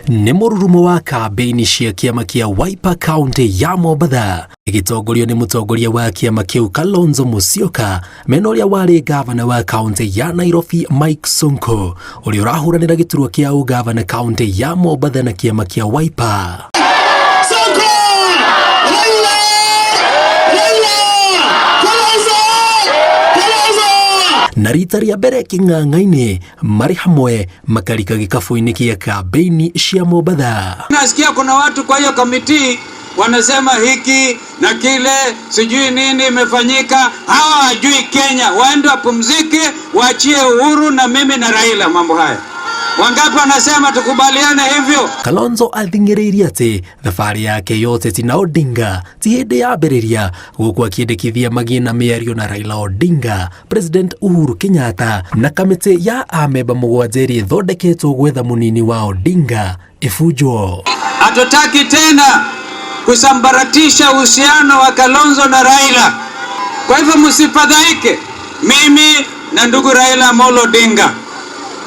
Nĩ mũrurumo wa kambĩini cia kĩama kĩa Wiper kaunti ya Mombatha ĩgĩtongorio nĩ mũtongoria wa kĩama kĩu Kalonzo Musyoka mena ũrĩa warĩ gavana wa kaunti ya Nairobi Mike Sonko ũrĩa ũrahũranĩra gĩturwa kĩa ũgavana kaunti ya Mombatha na kĩama kĩa Wiper. Sonko! Raila! Raila! Kalonzo! Kalonzo! Na rita rĩa mbere kĩng'ang'a-inĩ marĩ hamwe makarika gĩkabũ-inĩ kĩa kambĩini cia Mombatha. Nasikia kuna watu kwa hiyo committee wanasema hiki na kile, sijui nini imefanyika. Hawa hawajui Kenya, waende wapumzike, waachie Uhuru na mimi na Raila mambo haya. Wangapi wanasema tukubaliane hivyo? Kalonzo athing'ĩrĩirie atĩ thabarĩ yake ya ũteti na Odinga ti hĩndĩ yambĩrĩria, gũkũ akĩendekithia magĩe na mĩario na Raila Odinga, President Uhuru Kenyatta na kamĩtĩ ya amemba mũgwanja ĩrĩa ĩthondeketwo gwetha mũnini wa Odinga ĩbunjwo. Hatutaki tena kusambaratisha uhusiano wa Kalonzo na Raila. Kwa hivyo msifadhaike, mimi na ndugu Raila Amolo Odinga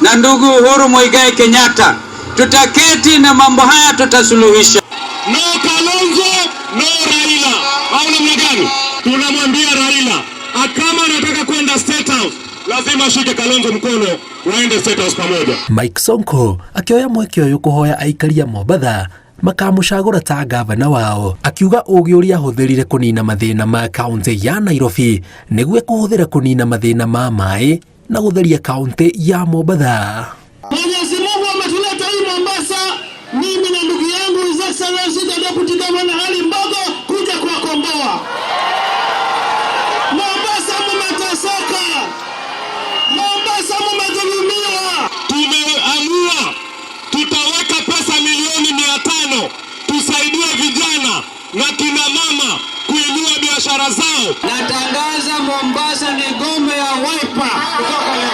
na ndugu Uhuru Muigai Kenyatta tutaketi na mambo haya tutasuluhisha. No Kalonzo, no Raila. Au namna gani? Tunamwambia Raila kama anataka kwenda State House lazima ashike Kalonzo mkono waende State House pamoja. Mike Sonko akĩoya mweke ũyũ kũhoya aikari a Mombatha makamũcagũra ta gavana wao, akiuga ũgĩ ũrĩa ahũthĩrire kũnina mathĩna ma kaunti ya Nairobi nĩguo ekũhũthĩra kũnina mathĩna ma maĩ na gũtheria kaunti ya Mombatha. Mwenyezi Mungu ametuleta hii Mombasa, mimi na ndugu yangu His Excellency the Deputy Governor Ali Mbogo kuja kuwakomboa. Mombasa mumeteseka, Mombasa mumedhulumiwa. Tumeamua tutaweka pesa milioni 500 tusaidie vijana na kina mama kuinua biashara zao. Natangaza Mombasa ni ngome ya Wiper kutoka leo,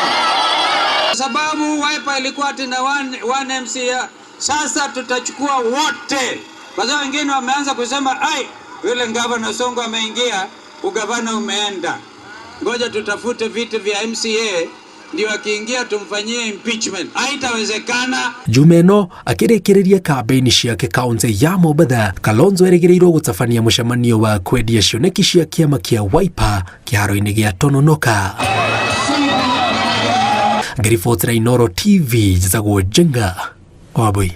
sababu Wiper ilikuwa tena one MCA. Sasa tutachukua wote, kwa sababu wengine wameanza kusema ai, yule gavana Sonko ameingia, ugavana umeenda, ngoja tutafute viti vya MCA ndio akiingia tumfanyie impeachment. Haitawezekana. Jumeno akĩrĩkĩrĩria kambĩini ciake kaunti ya Mombatha, Kalonzo erĩgĩrĩirwo gũtabania mũcemanio wa kwendia cioneki cia kĩama kĩa Wiper kĩharo-inĩ gĩa Tononoka. Ngĩribotera Inooro TV, njĩtagwo Njenga Wambui.